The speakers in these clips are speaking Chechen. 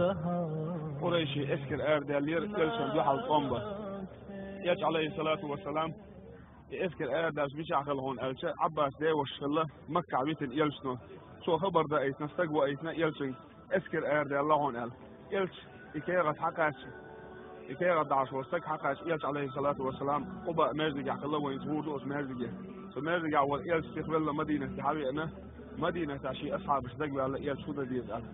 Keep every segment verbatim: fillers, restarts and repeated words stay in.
Къурайши эскар арадаьллера, элчанна дуьхьал тӀом бан. Элча, Ӏалайхи ссалату вассалам, и эскар арадаьлча мичахь хилла хьуна аьлча, Ӏаббаса девашас хилла Маккахь витина элчано. Цо хабар даийтина, стаг ваийтина элчанга, эскар арадаьлла хьуна аьлла. Элча и кехат хьакхаьчча, и кехат дахьаш волу стаг хьакхаьчча, элча, Ӏалайхи ссалату вассалам, Къубаъ маьждигехь хилла, вайна гур ду оцу маьждиге. Цу маьждигехь волу элча сиха велла Мадинате хьавеана, Мадинатехь шен асхьабаш дагаваьлла, элча хӀун дан деза аьлла.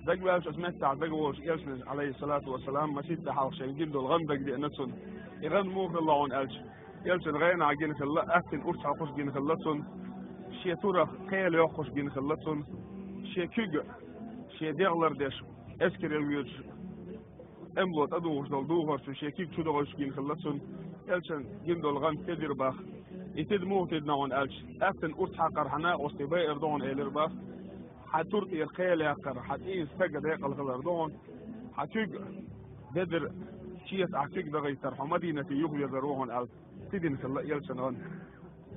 Дагаваьлча оцу меттехь дагаволуш элчанна, Ӏалайхи ссалату вассалам, масийтта хьалха шайна гина долу гӀан дагадеана цунна. И гӀан муха хилла хьуна аьлча, элчанна гӀайнахь гина хилла, аттина урс хьокхуш гина хилла цунна. Шен турах кхел йоккхуш гина хилла цунна. Шен куьг, шен дегӀ лардеш, эскаре воьдуш, тӀемало тӀедухуш долу духар цуьнан шен куьг чу дохуьйтуш гина хилла цунна. Элчанна гина долу гӀан тидира боху. И тида муха тидина хьуна аьлча, аттина урс хьакхархьама, оцу тӀе байар ду хьуна элира боху. Хьан тур тӀера кхел яккхар, хьан цӀийнан стага декъала хилар ду хьуна. Хьан куьг, бедар, чеца ахь куьг дахийтар, хьо Мадинате юхавезар ву хьуна аьлла, тидина хилла элчанна гӀан.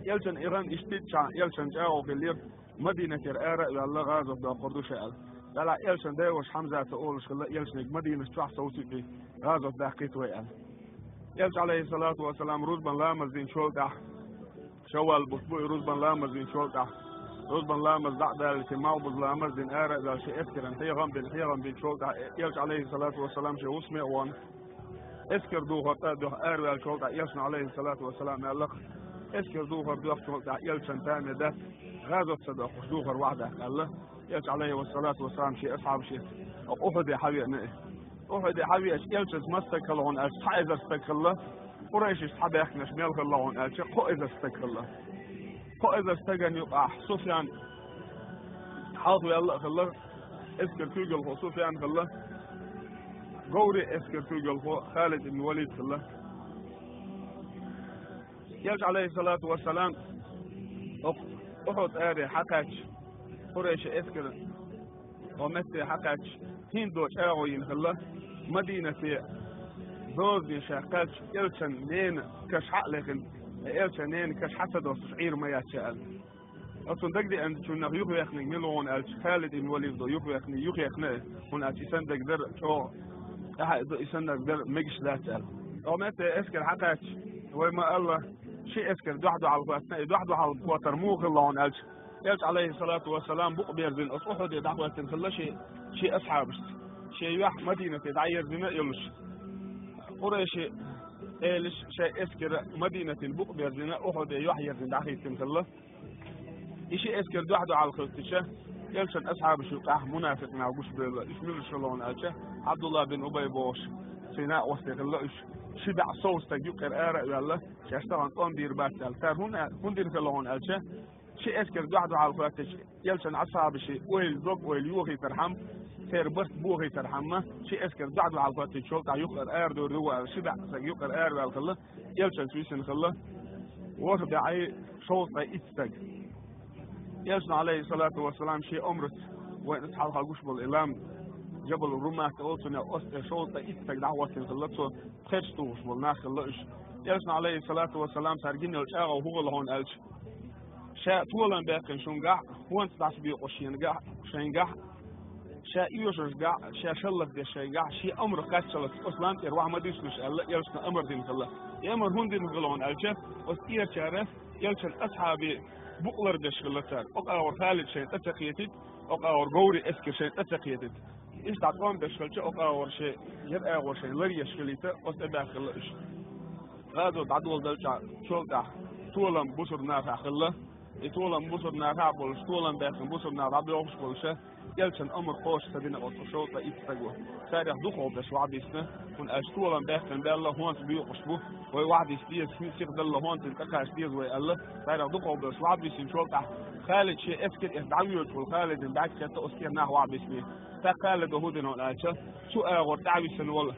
Элчанна и гӀан иштта тидичхьана, элчанна чӀагӀо хиллера, Мадинатера ара а ваьлла, гӀазот доккхур ду ша аьлла. Делахь элчанна девашас Хьамзата олуш хилла, элчаниг Мадинат чохь совцийта, гӀазот даккхийта вай аьлла. Элча, Ӏалайхи ссалату вассалам, рузбан ламаз динчул тӀаьхьа, шаввал бутт бу и рузбан ламаз динчул тӀаьхьа, рузбан ламаз дӀа а даьлла, шен малхбуза ламаз дина ара а ваьлла, шен эскаран хьехам бина, хьехам бинчул тӀаьхьа, элча, Ӏалайхи ссалату вассалам, шен хӀусаме а вахана, эскар духар тӀе а доьхна араваьллачул тӀаьхьа, элчано, Ӏалайхи ссалату вассалам, аьлла-кх: «Эскар духар доьхначул тӀаьхьа элчанна тамехь дац, гӀазот ца доккхуш духар вахьа даккха», аьлла. Элча, Ӏалайхи ссалату вассалам, шен асхьабашца оцу Ухьуде хьавеана и. Ухьуде хьавеача, элчанца маса стаг хилла хьуна аьлча, цхьа эзар стаг хилла, къурайшашца схьабаьхкинарш мел хилла хьуна аьлча, кхо эзар стаг хилла. Кхо эзар стагана юкъахь Суфьян хьалхаваьлла а хилла, эскаран куьйгалхо Суфьян хилла, говрийн эскаран куьйгалхо Халид ибн Валид хилла. Элча, Ӏалайхи ссалату вассалам, оцу Ухьуд аре хьакхаьчча, къурайшийн эскар оцу метте хьакхаьчча, хӀинца чӀагӀо йина хилла, Мадинате дозане ша кхаьчча, элчан ненан каш хьа а лехна, элчан ненан каш хьа ца достуш Ӏийр ма яц ша аьлла. Оцунна дагадеанчунах юхаваьккхинарг мила ву хьуна аьлча, Халид ибн Валид ву юхаваьккхинарг, юхаваьккхина а, хӀунда аьлча и санна дагадара чӀогӀа тӀаьхьа а ду, и санна дагадара мегаш дац аьлла. Оцу метте эскар хьакхаьчча, вай ма-аллара, ши эскар дуьхь-дуьхьал хӀоьттина, и дуьхь-дуьхьал хӀоттар муха хилла хьуна аьлча, элча, Ӏалайхи ссалату вассалам, букъ берзина оцу Ухьуде дӀахӀоьттина хилла шен, шен асхьабашца, шен юьхь Мадинате дӀаерзийна а йолуш. Къурайши элаш шайн эскар Мадинатина букъ берзина, Ухьуде юьхь ерзийна дӀахӀиттина хилла. И ши эскар дуьхь-дуьхьал хӀоьттича, элчан асхьабаш юкъахь мунафикъ нах гуш бевлла, уьш муьлш хилла хьуна аьлча, Ӏабдулла бин Убай бохуш, цуьнан накъостий хилла уьш. Ши бӀе сов стаг юккъера ара а ваьлла, шаьш тахана тӀом бийр бац аьлла. Цара хӀунда, хӀунда дина хилла хьуна аьлча, ши эскар дуьхь-дуьхьал хӀоьттича, элчан асхьабашийн ойла, дог-ойла йохийтархьама, церан барт бохийтархьама, ши эскар дуьхь-дуьхьал хӀоьттинчул тӀаьхьа юккъера арадовр ду вай аьлла, ши бӀе стаг юккъера араваьлла хилла, элчанца висина хилла ворхӀ бӀе шовзткъе итт стаг. Элчано, Ӏалайхи ссалату вассалам, шен омраца вайна аса хьалха гуш болу и лам, Джабал Румат олу цунах, оцу тӀе шовзткъе итт стаг дӀахӀоттийна хилла цо, пхерча тухуш болу нах хилла уьш. Элчано, Ӏалайхи ссалату вассалам, цара гина йолу чӀагӀо хӀун хилла хьуна аьлча, ша толам баьккхина шунгахь, хӀонца дӀасабоькъуш шенгахь, шайнгахь, ша оьшуршгахь, ша шаллакдеш шайнгахь, шен омра кхаччалц оцу лам тӀера охьа ма дисалаш аьлла, элчано амар дина хилла. И амар хӀунда дина хилла хьуна аьлча, оцу тӀерачара элчан асхьабийн букъ лардеш хилла цара. Оцу агӀор Халид шайна тӀе ца кхетийта, оцу агӀор говрийн эскар шайна тӀе ца кхетийта. Иштта тӀом беш хилча, оцу агӀор шайн, яра агӀор шайна ларъеш хилийта, оцу тӀе баьхна хилла уьш. ГӀазот дӀадоладелча, чул тӀаьхьа толам бусурба нахахь хилла. И толам бусурба нахахь болуш, толам баьккхина бусурба нах дӀабоьлхуш болуша, элчан амар кхочуш ца дина оцу шовзткъе итт стага. Царах дукхах берш охьабиссина, хӀунда аьлча толам баьккхина баьлла, хӀонца боькъуш бу, вай охьадисса деза, хӀун сиха далла, хӀонца тӀекхача деза вай аьлла, царах дукхах берш охьабиссинчул тӀаьхьа, Халид шен эскар эцна дӀавоьдуш волу Халидана бӀаьрг кхетта оцу тӀера нах охьабиссине. ТӀаккха Халида хӀун дина хьуна аьлча, цу агӀор тӀаьхьависина волу,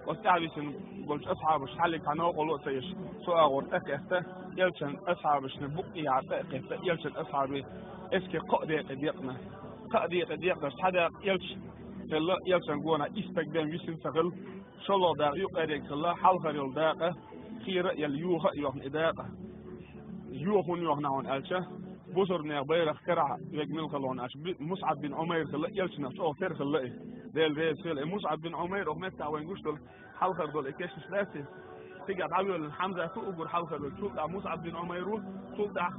оцу тӀаьхьависина болчу асхьабаша хьаллиг цхьа новкъарло а ца еш, цу агӀор тӀекхетта, элчан асхьабашна букъ тӀехьа тӀе а кхетта, элчан асхьабийн эскар кхаа декъе декъна. Кхаа декъе декънарш цхьа дакъа элча хилла, элчан гонах исс стаг бен висина ца хилла, шолгӀа дакъа юккъериг хилла, хьалхара йолу дакъа кхера а елла, йоха а йохна и дакъа. Йоха хӀунда йохна хьуна аьлча, Бусурнех байрах карахь вег мила хилла хьуна аьлча, би-, Мусъаб бин Ӏумайр хилла, элчанах чӀогӀа тера хилла и. Дела реза хила и. Мусъаб бин Ӏумайр, оха меттахь вайн гуш долу хьалхара долу и кешнаш лаьций? Цигахь дӀавоьллина Хьамзат ву уггар хьалхара вег, цул тӀаьхьа Мусъаб бин Ӏумайр ву, цул тӀаьхьа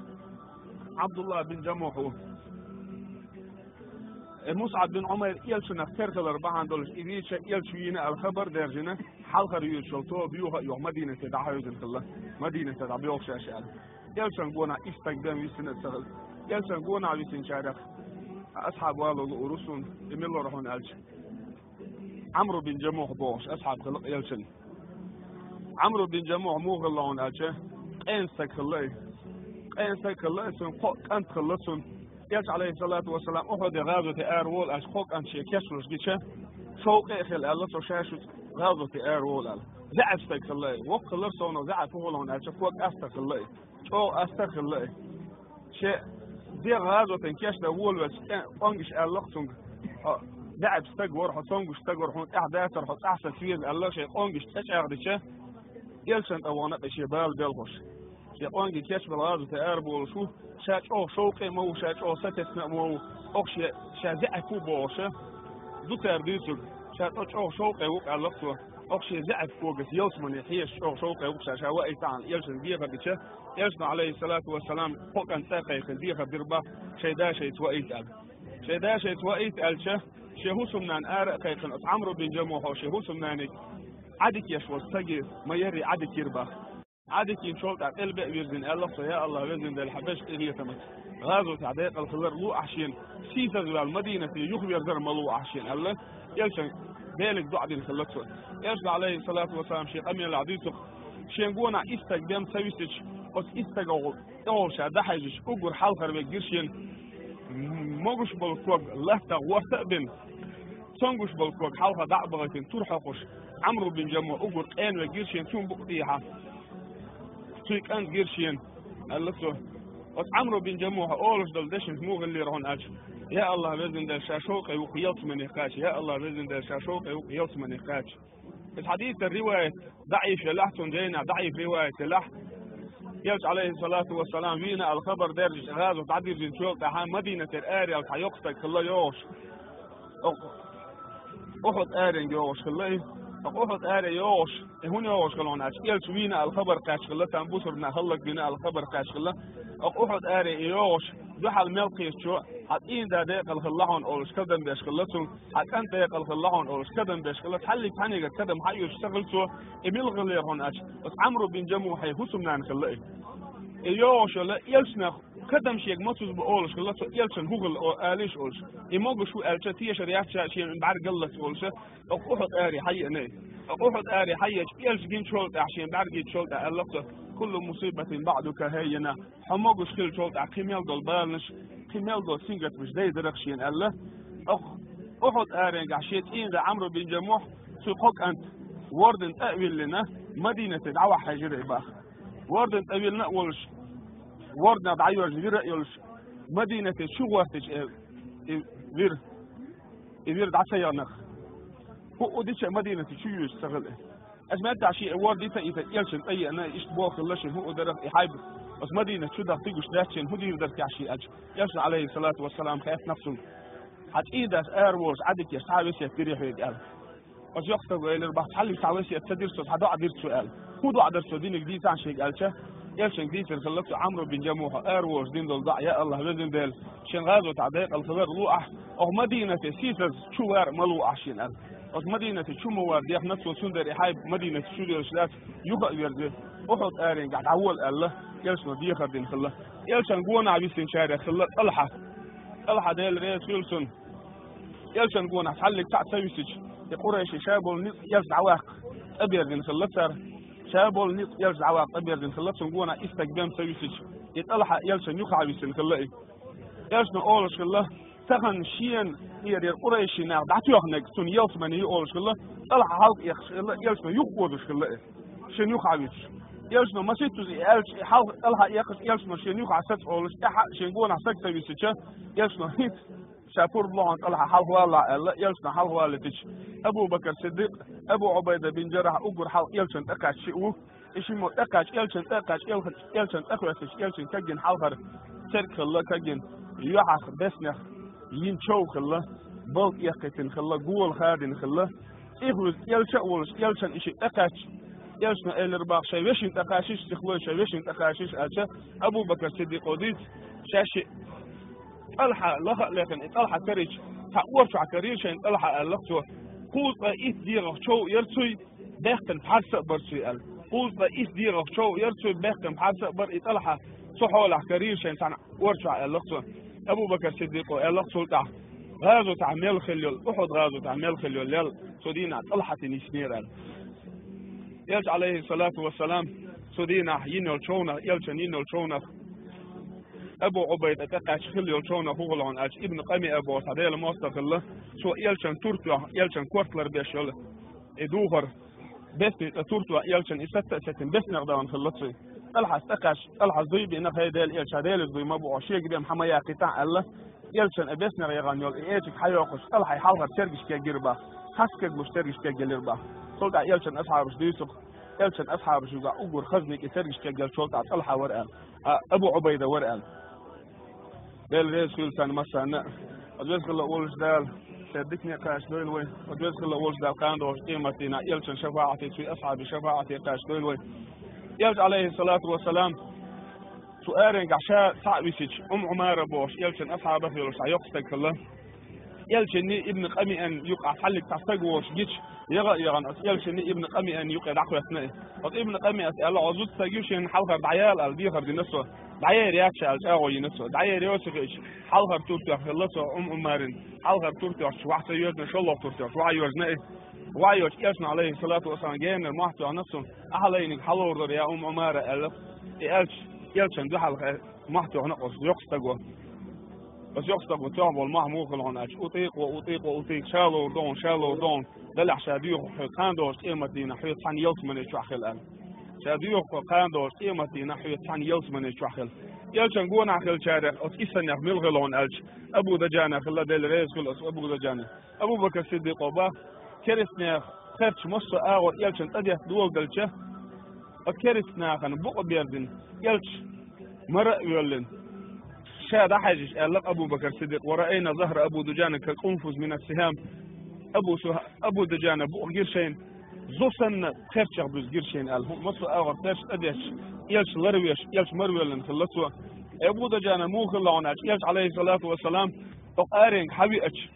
Ӏабдулла бин Джамухь ву. И Мусъаб бин Ӏумайр элчанах тера хилар бахьана долуш, и вийча элча вийна аьлла хабар даьржина, хьалхара юьйцуш йолу тоба юха а юха Мадинате дӀахьевзина хилла, Мадинате дӀабоьлхуш аша аьлла. Элчан гонахь исс стаг бен висина а ца хилла. Элчан гонахь висинчарех асхьаб вало лууру суна, и мила вара хьуна аьлча, Ӏамру бин Джамухь бохуш асхьаб хилла элчан. Ӏамру бин Джамухь муха хилла хьуна аьлча, къена стаг хилла и. Къена стаг хилла и, цуьнан кхоъ кӀант хилла цуьнан. Элча, Ӏалайхиссалату вассалам, Ухьуде гӀазоте араволу аьлча, кхо кӀант шен кечлуш гича, шовкъе а хила аьлла цо, ша шуьца гӀазоте араволу аьлла. ЗаьӀап стаг хилла и. Воккха хилар совнах, заьӀап хӀун хилла хьуна аьлча, ког астагӀа хилла и. ЧӀогӀа астагӀа хилла и. Шен дегӀ гӀазотан кечдан волавелча, къонгаш аьлла-кх цуьнга: «Хьо заьӀап стаг вара, хьо цомгуш стаг вара, хьуна тӀаьхьа дацара хьо цӀахь саца веза», — аьлла, шен къонгаш цӀа чӀагӀдича, элчан тӀе вахана и шен бала белхош. Шен къонге кечбелла гӀазоте араболуш ву, ша чӀогӀа шовкъе а ма ву, ша чӀогӀа сатесна а ма ву, оха шен, ша заьӀап ву бохуша, ду цара дуьйцург, ша тӀо чӀогӀа шовкъе ву-кх аьлла-кх цо, оха шен заьӀап когаш ялсамане хьежаш чӀогӀа шовкъе ву-кх ша, ша ваийта аьлла, элчанга дехар дича, элчано, Ӏалайхиссалату вассалам, кхо кӀант цӀа а кхайкхина, дехар дира боху, шайн да шайца ваийта аьлла. Шайн да шайца ваийта аьлча, шен хӀусамнана ара а кхайкхина, оцу Ӏамру бин Джамухьо шен хӀусамнаниг Ӏадика еш волчу стаге ма ярре Ӏадика йира боху. Ӏадика йинчул тӀаьхьа къилбе а вирзина, аьлла-кх цо: «Я АллахӀ, Везан Дела, хьан беш къинхетамца, гӀазотехь декъала хилар луъахь шена, сийсазваьлла Мадинате юхаверзар ма луъахь шена», — аьлла, элчан Делиг доӀа дина хилла цо. Элчано, Ӏалайхиссалату вассалам, шен къамелехь дуьйцу-кх: «Шен гонахь исс стаг бен ца висича, оцу исс стагах тӀехула ша дӀахьаьжча, уггар хьалхара вег гира шена, могуш болу ког латтах ворта а бина, цомгуш болу ког хьалха дӀа а бахийтина, тур хьокхуш, Ӏамру бин Джамухь уггар къена вег гира шена, цунна букъ тӀехьа цуьнан кӀант гира шена», — аьлла цо. Оцу Ӏамру бин Джамухьа олуш долу дешнаш муха хиллера хьуна аьлча: «Я АллахӀ, Везан Дела, ша шовкъе ву-кх ялсамане кхача, я АллахӀ, Везан Дела, ша шовкъе ву-кх ялсамане кхача». Иза хьадисера риваят даӀиф елахь, цунна жайнахь даӀиф риваят елахь, элча, Ӏалайхиссалату вассалам, вийна аьлла хабар даьржича, гӀазот дӀадирзинчул тӀаьхьа Мадинатера араяьлла цхьа йоккха стаг хилла йогӀуш. Оха Ухьуд аренга йогӀуш хилла и. Оха Ухьуд аре йогӀуш, и хӀунда йогӀуш хилла хьуна аьлча, элча вийна аьлла хабар кхаьчна хилла, царна бусурнах хӀаллакбина аьлла хабар кхаьчна хилла. Оха Ухьуд аре и йогӀуш, дуьхьал мел кхетачо: «Хьан цӀийнан да декъала хилла хьуна», — олуш, кадам беш хилла цуьнга. «Хьан кӀант декъала хилла хьуна», — олуш, кадам беш хилла. Цхьаллиг цхьаьннигара кадам хьаоьцуш ца хилла цо, и мила хиллера хьуна аьлча, оцу Ӏамру бин Джамухьин хӀусамнана хилла и. И йогӀуш йолу элчанах кадам шега ма цузба олуш хилла цо, элчан хӀун хилла о-, алийша олуш. И могуш ву аьлча, тешар яц ша, шен бӀаьрг галлалц олуша, оха Ухьуд аре хьаеана и. Оха Ухьуд аре хьаеача, элча гинчул тӀаьхьа, шен бӀаьрг гинчул тӀаьхьа аьлла-кх цо: «Куллу мусибатин баӀдака хаййина». Хьо могуш хиллачул тӀаьхьа кхин мел долу баланаш, кхин мел долу сингаттамаш дайдира-кх шена аьлла. Оха Ухьуд аренгахь шен цӀийнан да Ӏамру бин Джамухь, цуьнан кхо кӀант, ворданна тӀе а виллина, Мадинате дӀавахьа хьаьжира и боху. Ворданна тӀе виллина а волуш, ворданах дӀайоьрзина вира а йолуш, Мадинате чу гӀортича, э, и вир, и вир дӀа ца яхана-кх. ХӀуъу дича а Мадинате чу юьйцуш ца хилла и. Аса меттахь шен и ворда йита а йита, элчанна тӀе а еана, иштта боху хилла шена, хӀуъу дара-кх и хьайба, аса Мадинате чу даха дигуш дац шена, хӀун дийр дара-кх шен аьлча, элчано, Ӏалайхиссалату вассалам, хаьттина-кх цуьнга: «Хьан цӀийнан дас араволуш Ӏадика еш цхьа а весет дирий хьоьга?» — аьлла. Оцу йоккхачу стага элира боху: «Цхьаллиг цхьа весет ца дира со, цхьа доӀа дира цо», — аьлла. «ХӀун доӀа дара цо динарг, дийцахьа шега», — аьлча, элчанга дийцар хилла цо Ӏамру бин Джамухьа араволуш дина долу доӀа: «Я АллахӀ, Везан Дела, шен гӀазотехь декъала хилар луъахь, оха Мадинате сийсаза чу вар а ма луъахь шена», — аьлла. Оцу Мадинате чу ма вар дехна цо, цундела и хьайба Мадинате чу доьлуш дац, юха а верза, Ухьуд аренгахь дӀавола аьлла, элчано дехар дина хилла. Элчан гонахь висинчарех хилла ТӀалхьа. ТӀалхьа, Дела реза хуьлда цунна. Элчан гонахь цхьаллиг цхьаъ ца висича, и къурайшийн ша болу ницкъ элча дӀаваккха тӀеберзина хилла цара. Ша болу ницкъ элча дӀаваккха тӀеберзина хилла, цуьнан гонахь исс стаг бен ца висича, и ТӀалхьа элчан юххехь висина хилла и. Элчано олуш хилла, тахана шена тӀера къурайшийн нах дӀатоьхнарг цунна ялсамане ю олуш хилла, ТӀалхьа хьалха эккхаш хилла, элчано юхаозуш хилла и. Шена юххехь висча. Элчано маситтаза и аьлча, и хьалха ТӀалхьа эккхаш, элчано шена юххехь саца олуш, тӀаьхьа шен гонахь стаг ца висича, элчано хӀинца ша пурба ло хьуна, ТӀалхьа, хьалхавалахь аьлла, элчано хьалхавалийтича, Абу Бакр Сиддикъ, Абу Ӏубайда бин Джаррахь уггар хьалха элчан тӀе кхаьчча шиъ ву. И шиммо тӀе кхаьчча, элчан тӀе кхаьчча, элчан тӀе хоьттича, элчан кагйина хьалхара церг хилла кагина, юьхьах беснех йина чов хилла, балт эккхийтина хилла, гола хадина хилла. ЦӀихвуьзза элча а волуш, элчана и шиъ тӀекхаьчча, элчано элира боху: «Шайн вешина тӀекхачийша, сихлой, шайн вешина тӀекхачийша», аьлча, Абу-Бакр Сиддикъо дийца, шаьш шиъ ТӀалхьа лаха а лехна, и ТӀалхьа карийча, цхьа ора чохь карийра шайна ТӀалхьа, аьлла цо. Кхузткъе итт дегӀах чов яра цуьнан, баьккхина пхьарс а бара цуьнан аьлла. Кхузткъе итт дегӀах чов яра цуьнан, баьккхина пхьарс а бара, и ТӀалхьа цу хьолахь карийра шайна цхьана ора чохь, аьлла цо. Абу-Бакр Сиддикъо аьлла цул тӀаьхьа: «ГӀазотехь мел хилла йолу, Ухьуд гӀазотехь мел хилла йолу лел цу дийнахь ТӀалхьатина йиснера», аьлла. Элча, Ӏалайхиссалату вассалам, цу дийнахь йина йолу човнах, элчана йина йолу човнах, Абу Ӏубайда тӀекхаьчча хилла йолу човнах хӀун хилла хьуна аьлча, Ибн Къамиа бохуш цхьа Делан мостагӀа хилла, цо элчан тур тоьхна, элчан корта ларбеш йолу и духар, бесни цӀа тур тоьхна, элчан и саца а сецна, беснех дахана хилла цуьнан. ТӀалхьас тӀекхаьчча, ТӀалхьас дуй бина: «ХӀай Делан элча, Делера дуй ма бу хьо, шега бен хьан ма яккхийтахь», аьлла. Элчан и беснех яхана йолу и эчиг хьайоккхуш, ТӀалхьан хьалхара тергаш кегира боху, хьаскаг луш тергаш кегийлира боху. Цул тӀаьхьа элчан асхьабаш дуьйцу-кх, элчан асхьабаш юкъахь уггар хазаниг и тергаш кегъеллачул тӀаьхьа ТӀалхьа вара аьлла, а, Абу Ӏубайда вара аьлла. Дела реза хуьлда царна массарна а. Оцу веза хилла волуш Дала шен дикане кхачадойла вай. Оцу веза хилла волуш Дала кхана догӀучу къематдийнахь элчан шафаӀате, цуьнан асхьабийн шафаӀате кхачадойла вай. Элча, Ӏалайхиссалату вассалам, цу аренгахь ша цхьаъ висича, Умму Ӏумара бохуш, элчан асхьабах йолуш цхьа йоккха стаг хилла. Элчанний Ибн Къамиан юкъахь цхьаллиг цхьа стаг волуш гича, яха а яхана, оцу элчанний Ибн Къамиан юкъе дӀахӀоьттина и. Оцу Ибн Къамиас аьлла: «Хьо зуда стаг ю, шена хьалхара дӀаяла», аьлла, дехар дина цо. ДӀаера яц ша аьлла, чӀагӀо йина цо. ДӀаера йоцу хиъча, хьалхара тур тоьхна хилла цо Умму Ӏумарин. Хьалхара тур тоьхча, вахьа ца йоьжна, шолгӀа тур тоьхча, вахьа йоьжна и. Вахьа йоьжча, элчано, Ӏалайхиссалату вассалам, генара мохь тоьхна цунна: «Ахьа лайниг хьалур дара, я Умму Ӏумара», аьлла. И аьлча, элчан дуьхьал мохь тоьхна оцу йоккха стаго. Оцу йоккха стаго тоьхна болу мохь муха хилла хьуна аьлча: «УтӀикъу, утӀикъу, утӀикъу, ша лур ду хьуна, ша лур ду хьуна, делахь ша доьху хьоьга, кхана догӀучу къематдийнахь хьоьца цхьаьна ялсамане чохь хила», аьлла. «Ша доьху хьоьга, кхана догӀучу къематдийнахь хьоьца цхьаьна ялсамане чохь хила». Элчан гонахь хиллачарех оцу иссанех мила хилла хьуна аьлча, Абу Даджана хилла, Дела реза хуьлда оцу Абу Даджана. Абу-Бакр Сиддикъо боху: «Керстанех кхерч массо а агӀор элчан тӀедетта доладелча, оцу керста нахана букъ а берзина, элча мара а воьллина, ша дӀахьаьжча», аьлла Абу-Бакр Сиддикъо: «Ва раайна захра Аби Дуджана кал къунфуз мина ссихам». Абу Сух-, Абу Дуджана букъ гира шайна, зу санна кхерчех буьзна гира шайна аьлла. ХӀуъа массо а агӀор кхерч тӀедетташ, элча ларвеш, элча мара воьллина хилла цо. Абу Даджана муха хилла хьуна аьлча, элча, Ӏалайхиссалату вассалам, оцу аренга хьавеача,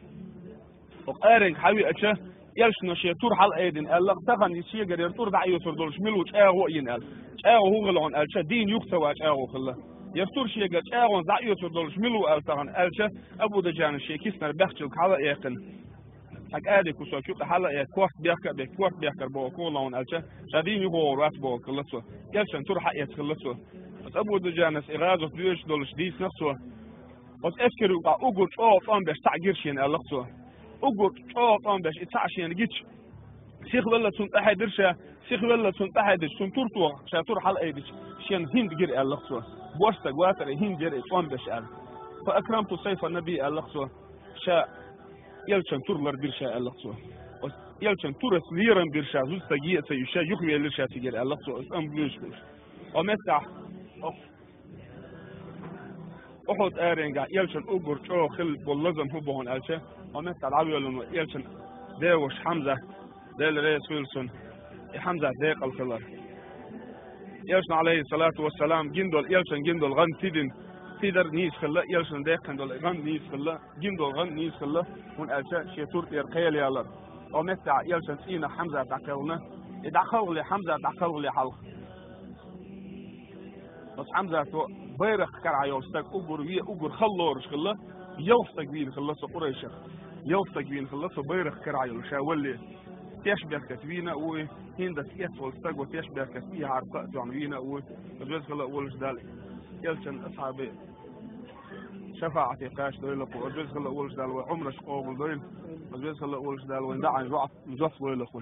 оцу аренга хьавеача, элчано шен тур хьалаайдина аьлла, тахана иза шегара яра тур дӀа а оьцур долуш мила ву чӀагӀо а йина аьлла. ЧӀагӀо хӀун хилла хьуна аьлча, дийна юха ца ван чӀагӀо хилла. Яра тур шегара чӀагӀонца дӀа а оьцур долуш мила ву аьлла тахана аьлча, Абу Даджана шен киснара баьхчалг хьала а эккхина, цхьа кӀади кусок юкъа хьала а эккхина, корта бехка а бехкина, корта бехкара боху хӀун хилла хьуна аьлча, ша дийна юха вогӀур вац боху хилла цо. Элчан тур хьаэцна хилла цо. Оцу Абу Даджанас и гӀазот доьжуш долуш дийцинарг цо. Оцу эскаре юкъахь уггар чӀогӀа тӀом беш цхьаъ гира шена аьлла цо. Уггар чӀогӀа тӀом беш и цхьаъ шена гича, сихвелла цунна тӀаьхье дира ша, сихвелла цунна тӀаьхье дича, цунна тур тоха, ша тур хьалаайдича, шена хӀинда гира аьлла цо. Боьрша стаг вацара, хӀинда яра и тӀом беш аьлла. «Фа акрамту сайфа ннабий», аьлла цо. Ша элчан тур лардира ша аьлла цо. Оцу элчан турас лерам бира ша, зуда стаг е а ца юьйш, ша юхавелира ша цигара аьлла цо, оцу тӀом буьйш хуьлуш. Оцу меттехь, оцу Ухьуд аренгахь элчан уггар чӀогӀа хилла болу лазам хӀун бу хьуна аьлча, оцу меттехь дӀавоьллина ву элчан деваша Хьамзат, Дела реза хуьлда цунна, и Хьамзат декъала хилар. Элчано, Ӏалайхиссалату вассалам, гина долу, элчан гина долу гӀан тидина, тидар нийса хилла, элчан деккхина долу гӀан нийса хилла, гина долу гӀан нийса хилла, хӀунда аьлча шен тур тӀера кхел ялар. Оцу меттехь элчан цӀийнах Хьамзат дӀакхелхина, и дӀакхалхале Хьамзат дӀакхалхале хьалха. Оцу Хьамзато байракх карахь йолу стаг уггар ве, уггар хала лоруш хилла, ялх стаг вийна хилла цо Къурайшах. Ялх стаг вийна хилла цо байракх карахь йолу ша валле. Теш беркат вийна а ву и, хӀинда эцна волу стаго теш беркат и хьарпа а тоьхна вийна а ву и. Оцу веза хилла а волуш Дала элчан асхьабийн шафаӀате кхачадойла кху. Оцу веза хилла а волуш Дала вай Ӏумраш къобалдойла. Оцу веза хилла а волуш Дала вайн даӀан жоп, жоп лойла кху.